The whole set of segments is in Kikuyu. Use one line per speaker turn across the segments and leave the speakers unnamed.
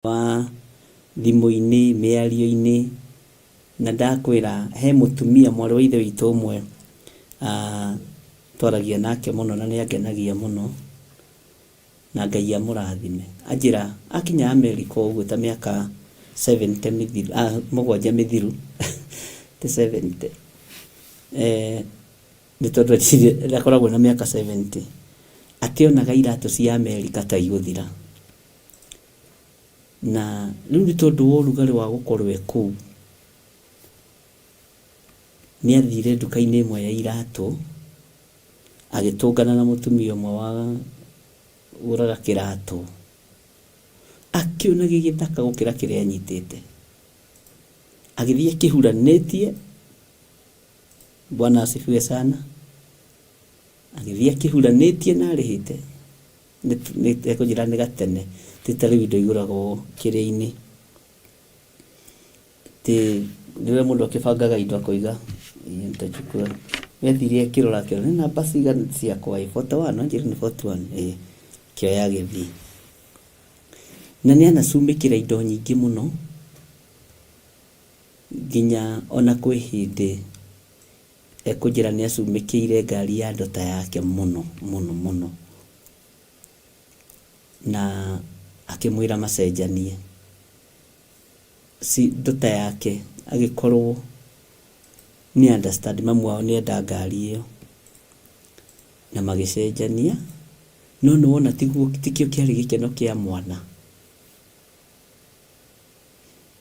Wa thimũ-inĩ, mĩario-inĩ, na ndakwĩra he mũtumia mwarĩ wa ithe witũ ũmwe twaragia nake mũno na nĩ angenagia mũno, na Ngai amũrathime. Anjĩra akinya Amerika ũguo ta mĩaka 70 mĩthiru, mũgwanja mĩthiru, ti 70, nĩ tondũ akoragwo na mĩaka 70, akĩonaga iratũ cia Amerika ta igũthira. Na rĩu nĩ tondũ wa ũrugarĩ wa gũkorwo e kũu, nĩ athire nduka-inĩ ĩmwe ya iratũ, agĩtũngana na mũtumia ũmwe wagũraga kĩratũ, akĩona gĩgĩthaka gũkĩra kĩrĩa anyitĩte. Agĩthiĩ akĩhuranĩtie, Bwana asifiwe sana, agĩthiĩ akĩhuranĩtie na arĩhĩte. Ekũnjĩra nĩ gatene, ti ta rĩu indo igũragwo kĩrĩa-inĩ. Atĩ rĩrĩa mũndũ akĩbangaga indo akoiga hii nitachukua. We athire akĩrora akĩrora nĩ namba cigana ciakwa ĩ, 41, anjĩra nĩ 41 ĩĩ, akĩoya agĩthiĩ. Na nĩ anacumĩkĩra indo nyingĩ mũno, nginya ona kwĩ hĩndĩ Ekũnjĩra nĩ acumĩkĩire ngari ya ndota yake mũno mũno mũno na akĩmwĩra macenjanie. Ndota yake agĩkorwo nĩ understand mamu wao nĩ enda ngari ĩyo na magĩcenjania, no nĩ wona tikĩo kĩarĩ gĩkeno kĩa mwana.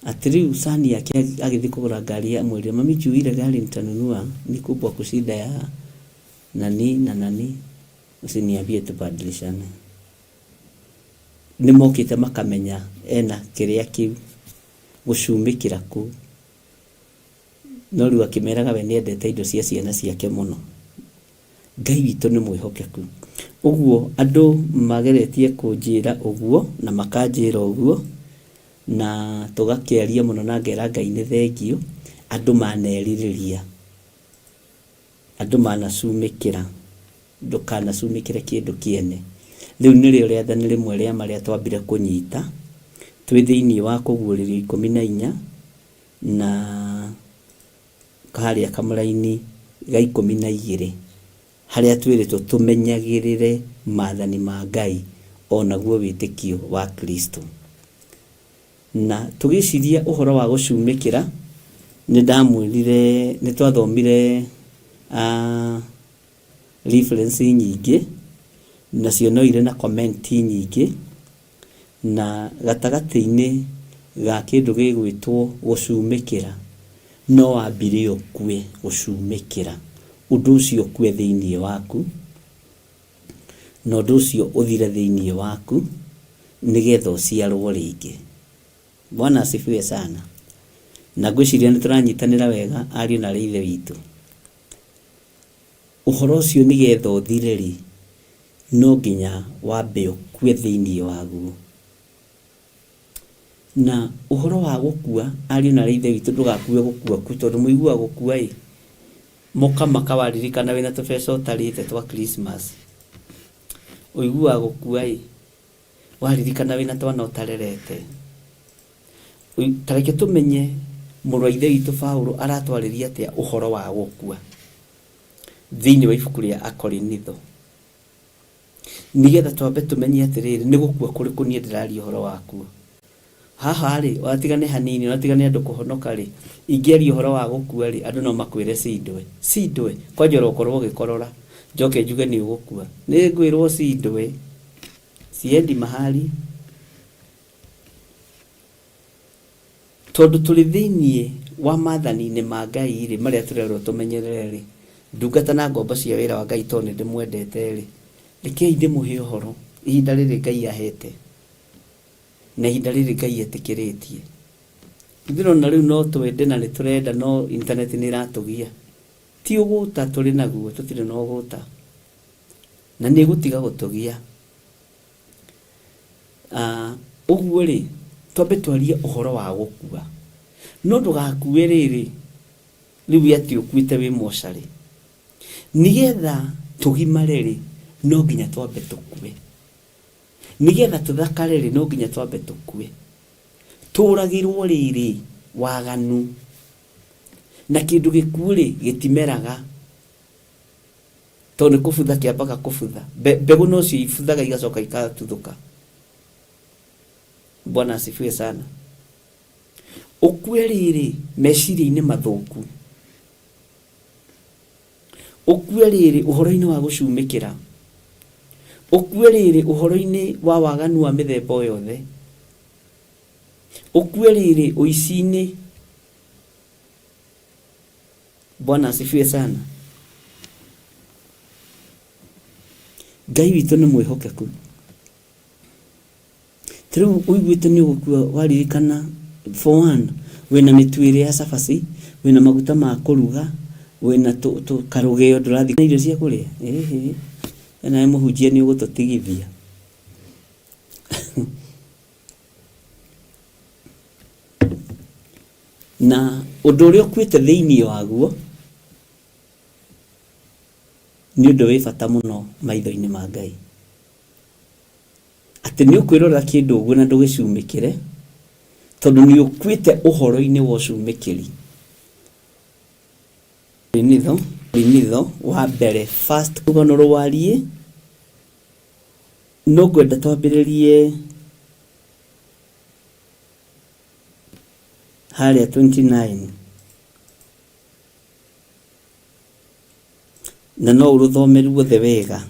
Atĩ rĩu son yake agĩthiĩ kũgũra ngari amwĩrire, mami juu ile gari nitanunua ni kubwa kushinda ya nani na nani, usiniambie tubadilishane. Nĩ mokĩte makamenya ena kĩrĩa kĩu, gũcumĩkĩra kũu. No rĩu akĩmeraga we nĩendete indo cia ciana ciake mũno. Ngai witũ nĩ mwĩhokeku. Ũguo andũ mageretie kũnjĩra ũguo na makanjĩra ũguo na tũgakĩaria mũno na ngera Ngai nĩ thengiũ, andũ manerirĩria, andũ manacumĩkĩra, ndũkanacumĩkĩre kĩndũ kĩene. Rĩu nĩrĩo rĩathani rĩmwe rĩa marĩa twambire kũnyita twĩ thĩinĩ wa kũguũrĩrio 14 na harĩa kamũraini ga 12 harĩa twĩrĩtwo tũmenyagĩrĩre maathani ma Ngai o naguo wĩtĩkio wa Kristo. Na tũgĩciria ũhoro wa gũcumĩkĩra, nĩ ndamwĩrire nĩ twathomire reference nyingĩ, nacio no irĩ na comment nyingĩ, Na gatagatĩ-inĩ ga kĩndũ gĩgwĩtwo gũcumĩkĩra, no wambire ũkue gũcumĩkĩra. Ũndũ ũcio ũkue thĩinĩ waku, na ũndũ ũcio ũthire thĩinĩ waku, nĩgetha ũciarwo rĩngĩ. Bwana asifiwe sana. Na ngwĩciria nĩ tũranyitanĩra wega ariũ na aarĩ a Ithe witũ. Ũhoro ũcio nĩgetha ũthire-rĩ, no nginya wambe ũkue thĩinĩ waguo. Na ũhoro wa gũkua, ariũ na aarĩ a Ithe witũ ndũgakue gũkua ku, tondũ mũiguaga gũkua-ĩ, mũkamaka waririkana wĩna tũbeca ũtarĩte twa Christmas. Ũiguaga gũkua-ĩ, waririkana wĩna twana ũtarerete. Ta reke tũmenye mũrũ wa Ithe witũ Paulo aratwarĩria atĩa ũhoro wa gũkua thĩinĩ wa ibuku rĩa Akorinitho. Nĩgetha twambe tũmenye atĩrĩrĩ, nĩ gũkua kũrĩkũ niĩ ndĩraria ũhoro wakuo. Haha-rĩ, ona tiga nĩ hanini, ona tiga nĩ andũ kũhonoka-rĩ, ingĩaria ũhoro wa gũkua-rĩ, andũ no makwĩre cindwe. Cindwe? Kwanja oro ũkorwo ũgĩkorora, njoke njuge nĩ ũgũkua. Nĩ ngwĩrwo cindwe. Siendi mahali. Tondũ tũrĩ thĩinĩ wa maathani-inĩ ma Ngai-rĩ, marĩa tũrerwo tũmenyerere-rĩ, ndungata na ngombo cia wĩra wa Ngai tondũ nĩ ndĩmwendete-rĩ, rekei ndĩmũhe ũhoro ihinda rĩrĩ Ngai ahete, na ihinda rĩrĩ Ngai etĩkĩrĩtie. Ithuĩ nĩũrona rĩu no twende na nĩ tũrenda no intaneti nĩ ĩratũgia. Ti ũgũta tũrĩ naguo, tũtirĩ na ũgũta. Na nĩ ĩgũtiga gũtũgia. Ũguo-rĩ, twambe twarie ũhoro wa gũkua. No ndũgakue rĩrĩ, rĩu atĩ ũkuĩte wĩ mocarĩ. Nĩgetha tũgimare-rĩ, no nginya twambe tũkue. Nĩgetha tũthakare-rĩ, no nginya twambe tũkue. Tũragĩrwo rĩrĩ waganu. Na kĩndũ gĩkuũ rĩ, gĩtimeraga. Tondũ nĩ kũbutha kĩambaga kũbutha. Mbegũ nocio ibuthaga igacoka ikatuthũka. Bwana asifiwe sana. Ũkue rĩrĩ meciria-inĩ mathũku. Ũkue rĩrĩ ũhoro-inĩ wa gũcumĩkĩra. Ũkue rĩrĩ ũhoro-inĩ wa waganu wa mĩthemba o yothe. Ũkue rĩrĩ ũici-inĩ. Bwana asifiwe sana. Ngai witũ nĩ mwĩhokeku. Ta rĩu ũiguĩte nĩ ũgũkua waririkana for one wĩna mĩtu ĩrĩa ya cabaci, wĩna maguta ma kũruga, wĩna karũgĩo ndũrathiĩ na irio cia kũrĩa? Ĩhĩ, we nawe mũhunjia nĩ ũgũtũtigithia. Na ũndũ ũrĩa ũkuĩte thĩinĩ waguo nĩ ũndũ wĩ bata mũno maitho-inĩ ma Ngai. Atĩ nĩ ũkwĩrorera kĩndũ ũguo na ndũgĩcumĩkĩre, tondũ nĩ ũkuĩte ũhoro-inĩ wa ũcumĩkĩri. Korinitho, Korinitho wa mbere, first rũgano rwariĩ, no ngwenda twambĩrĩrie harĩa 29 na no ũrũthome ruothe wega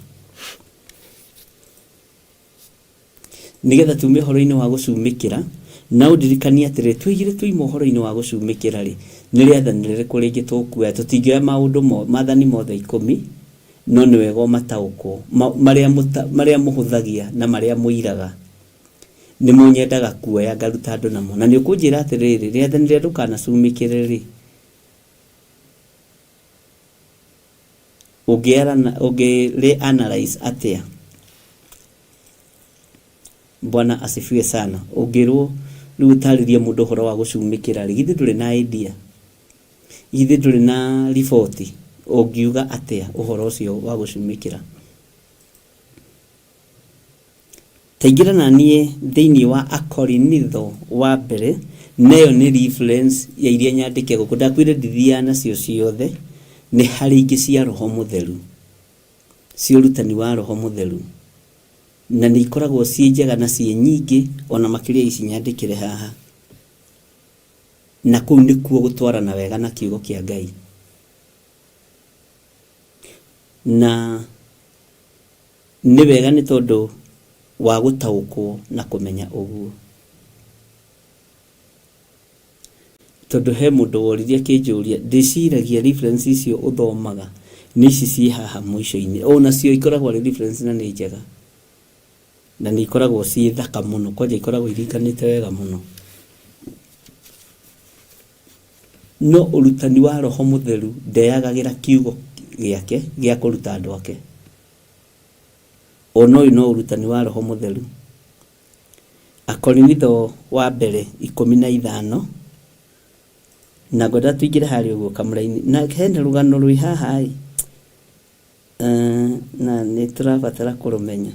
nĩgetha tume ũhoro-inĩ wa gũcumĩkĩra na ũndirikanie atĩrĩrĩ twoigire twoima ũhoro-inĩ wa gũcumĩkĩra rĩ nĩ rĩathani rĩrĩkũ rĩngĩ tũkuoya tũtingĩoya maũndũ maathani mothe ikũmi no nĩ wega ũmataũkwo marĩa marĩa mũhũthagia na marĩa mũiraga nĩmo nyendaga kuoya ngaruta andũ namo na nĩ ũkũnjĩra atĩrĩrĩ rĩathani rĩa ndũkanacumĩkĩre rĩ Ũngĩ analyze atĩa? Bwana asifiwe sana. Ũngĩrwo rĩu ũtarĩrie mũndũ ũhoro wa gũcumĩkĩra rĩ, githĩ ndũrĩ na idea? Githĩ ndũrĩ na riboti? Ũngiuga atĩa ũhoro ũcio wa gũcumĩkĩra? Ta ingĩra na niĩ thĩinĩ wa Akorinitho wa mbere, na ĩyo nĩ reference ya iria nyandĩke gũkũ. Ndakwĩrire ndithiaga nacio ciothe, nĩ harĩ ingĩ cia Roho Mũtheru, cia ũrutani wa Roho Mũtheru, na nĩ ikoragwo ciĩ njega na ciĩ nyingĩ o na makĩria ici nyandĩkire haha. Na kũu nĩkuo gũtwarana wega na kiugo kĩa Ngai. Na Nĩ wega nĩ tondũ wa gũtaũkwo na kũmenya ũguo. Tondũ he mũndũ woririe akĩnjũria, ndĩciragia reference icio ũthomaga nĩ ici ciĩ haha mũico-inĩ. O nacio ikoragwo arĩ reference na nĩ njega. Na nĩ ikoragwo ciĩ thaka mũno, kwanja ikoragwo iringanĩte wega mũno. No ũrutani wa Roho Mũtheru ndeyagagĩra kiugo gĩake gĩa kũruta andũ ake. Ona ũyũ no ũrutani wa Roho Mũtheru. Akorinitho wa mbere 15, na ngwenda tũingĩre harĩa ũguo kamũra-inĩ. Na hena rũgano rwĩ haha ĩ, na nĩ tũrabatara kũrũmenya.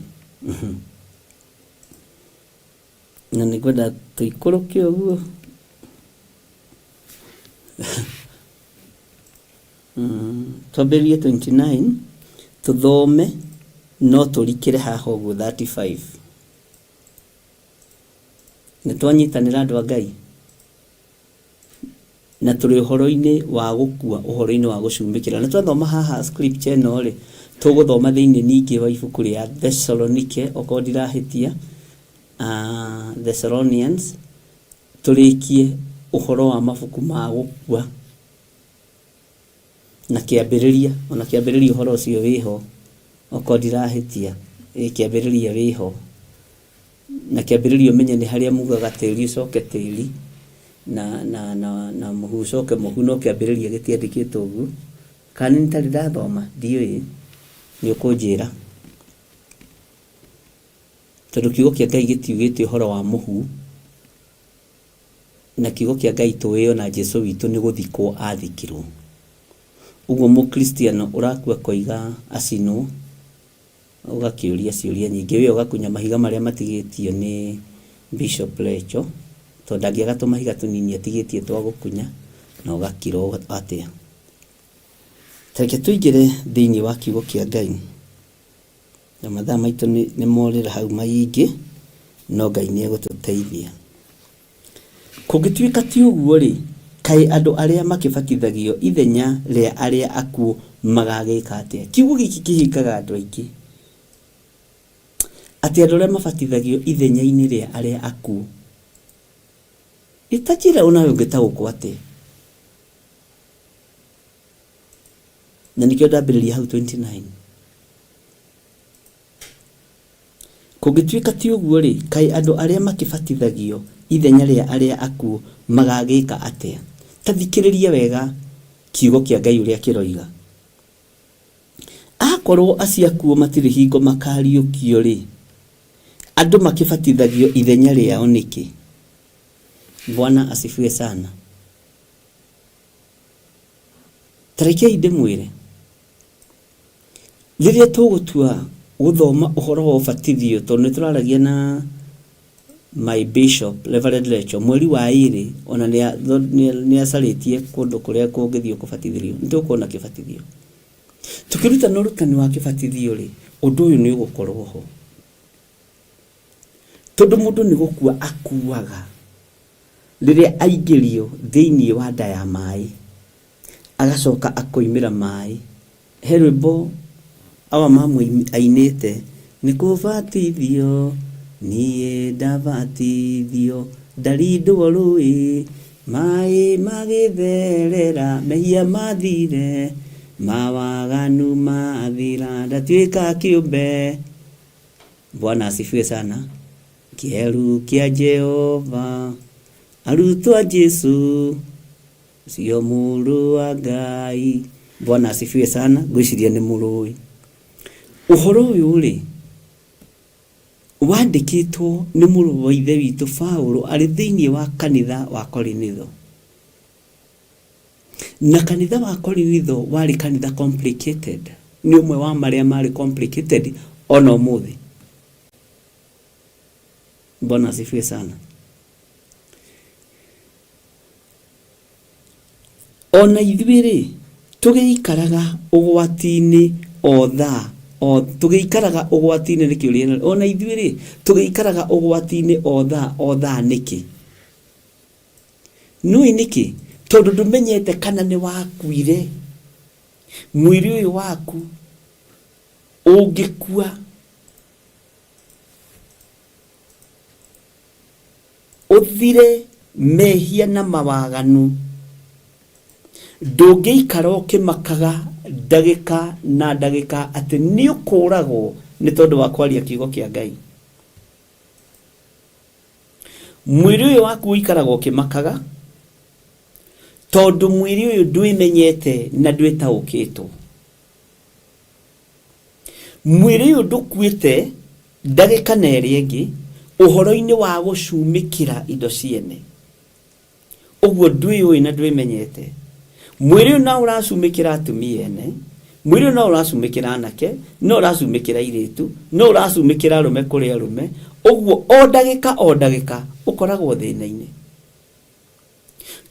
Na nĩ ngwenda tũikũrũke ũguo. Twambĩrĩrie 29 tũthome no tũrikĩre haha ũguo 35. Nĩ twanyitanĩra andũ a Ngai? Na tũrĩ ũhoro-inĩ wa gũkua, ũhoro-inĩ wa gũcumĩkĩra. Na twathoma haha scripture ĩno rĩ, tũgũthoma thĩinĩ ningĩ wa ibuku rĩa Thessalonike, okorwo ndirahĩtia, Thessalonians, tũrĩkie ũhoro wa mabuku ma gũkua. Na kĩambĩrĩria, ona kĩambĩrĩria ũhoro ũcio wĩho, okorwo ndirahĩtia, ĩ kĩambĩrĩria wĩho. Na kĩambĩrĩria ũmenye nĩ harĩa mugaga tĩri ũcoke tĩri, na, na, na, na mũhu ũcoke mũhu, no kĩambĩrĩria gĩtiandĩkĩtwo ũguo. Kana nĩ itarĩ ndathoma? Ndiũĩ, nĩ ũkũnjĩra. Tondũ kiugo kĩa Ngai gĩtiugĩte ũhoro wa mũhu. Na kiugo kĩa Ngai tũĩ ona Jesu witũ nĩ gũthikwo athikirwo. Ũguo mũkristiano ũrakua akoiga acinwo, ũgakĩũria ciũria nyingĩ. Wee ũgakunya mahiga marĩa matigĩtio nĩ Bishop Recho. Tondũ ndangĩaga tũmahiga tũnini atigĩtie twa gũkunya na ũgakira atĩa. Ta reke tũingĩre thĩinĩ wa kiugo kĩa Ngai. Na mathaa maitũ nĩ morĩra hau maingĩ, no Ngai nĩ egũtũteithia. Kũngĩtuĩka ti ũguo-rĩ, kaĩ andũ arĩa makĩbatithagio ithenya rĩa arĩa akuũ magagĩka atĩa? Kiugo gĩkĩ kĩhĩngaga andũ aingĩ. Atĩ andũ arĩa mabatithagio ithenya-inĩ rĩa arĩa akuũ. Ĩ ta njĩra onawe ũngĩtaũkwo atĩa? Na nĩkĩo ndambĩrĩria hau 29. Kũngĩtuĩka ti ũguo-rĩ, kaĩ andũ arĩa makĩbatithagio ithenya rĩa arĩa akuũ magagĩka atĩa? Ta thikĩrĩria wega kiugo kĩa Ngai ũrĩa kĩroiga. Akorwo acio akuũ matirĩ hingo makariũkio-rĩ, andũ makĩbatithagio ithenya rĩao nĩkĩ? Bwana asifiwe sana. Ta rekei ndĩmwĩre, rĩrĩa tũgũtua gũthoma ũhoro wa ũbatithio, tondũ nĩ tũraragia na my bishop Reverend Rachel, mweri wa ĩrĩ ona nĩ acarĩtie kũndũ kũrĩa kũngĩthiĩ kũbatithĩrio, nĩ tũkuona kĩbatithio. Tũkĩrutana ũrutani wa kĩbatithio rĩ, ũndũ ũyũ nĩ ũgũkorwo ho. Tondũ mũndũ nĩ gũkua akuaga rĩrĩa aingĩrio thĩinĩ wa nda ya maĩ, agacoka akoimĩra maĩ. He rwĩmbo awa mamu ainĩte, nĩ kũbatithio niĩ ndabatithio, ndarindwo rũĩ, maĩ magĩtherera, mehia mathire, mawaganu mathira, ndatuĩka kĩũmbe. Bwana asifiwe sana. Kĩeru kĩa Jehova, arutwo a Jesu, Ũcio mũrũ wa Ngai. Bwana asifiwe sana, ngwĩciria nĩ mũrũĩ. Ũhoro ũyũ rĩ, wandĩkĩtwo nĩ mũrũ wa ithe witũ Paulo arĩ thĩinĩ wa kanitha wa Korinitho. Na kanitha wa Korinitho warĩ kanitha complicated, nĩ ũmwe wa marĩa marĩ complicated ona ũmũthĩ. Bwana asifiwe sana. O na ithuĩ-rĩ, tũgĩikaraga ũgwati-inĩ o thaa, o, tũgĩikaraga ũgwati-inĩ nĩ kĩũria, o na ithuĩ-rĩ, tũgĩikaraga ũgwati-inĩ o thaa o thaa nĩkĩ? Nĩũĩ nĩkĩ? Tondũ ndũmenyete kana nĩ wakuire. Mwĩrĩ ũyũ waku ũngĩkua Ũthire mehia na mawaganu. Ndũngĩikara ũkĩmakaga ndagĩka na ndagĩka atĩ nĩũkũragwo nĩ tondũ wa kwaria kiugo kĩa Ngai. Mwĩrĩ ũyũ waku ũikaraga ũkĩmakaga tondũ mwĩrĩ ũyũ ndwĩmenyete na ndwĩtaũkĩtwo. Mwĩrĩ ũyũ ndũkuĩte ndagĩka na ĩrĩa ĩngĩ ũhoro-inĩ wa gũcumĩkĩra indo ciene. Ũguo ndwĩyũĩ na ndwĩmenyete. Mwĩrĩ ũyũ no ũracumĩkĩra atumia ene, mwĩrĩ ũyũ no ũracumĩkĩra anake, no ũracumĩkĩra airĩtu, no ũracumĩkĩra arũme kũrĩ arũme, ũguo o ndagĩka o ndagĩka ũkoragwo thĩna-inĩ.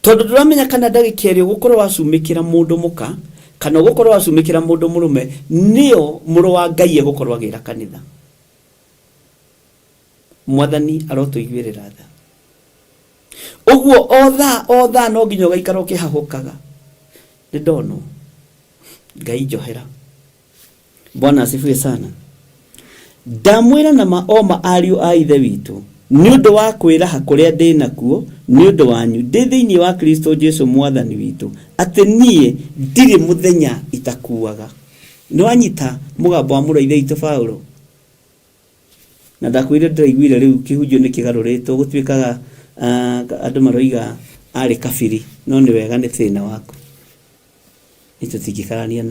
Tondũ ndũramenya kana ndagĩka ĩrĩa ũgũkorwo wacumĩkĩra mũndũ mũka kana ũgũkorwo wacumĩkĩra mũndũ mũrũme nĩyo mũrũ wa Ngai egũkorwo agĩra kanitha. Mwathani arotũiguĩrĩra tha. Ũguo o thaa o thaa no nginya ũgaikara ũkĩhahũkaga. Nĩ ndonwo. Ngai njohera. Bwana asifiwe sana. Ndamwĩra na ma o ma ariũ a Ithe witũ, nĩ ũndũ wa kwĩraha kũrĩa ndĩ nakuo nĩ ũndũ wanyu ndĩ thĩinĩ wa Kristo Jesu Mwathani witũ, atĩ niĩ ndirĩ mũthenya itakuaga. Nĩ wanyita mũgambo wa mũrũ wa Ithe witũ Paulo? Na ndakwĩrire ndĩraiguire rĩu kĩhunjio nĩ kĩgarũrĩtwo gũtuĩkaga andũ maroiga arĩ kabiri, no nĩ wega nĩ thĩna waku. Nĩ tũtingĩkarania.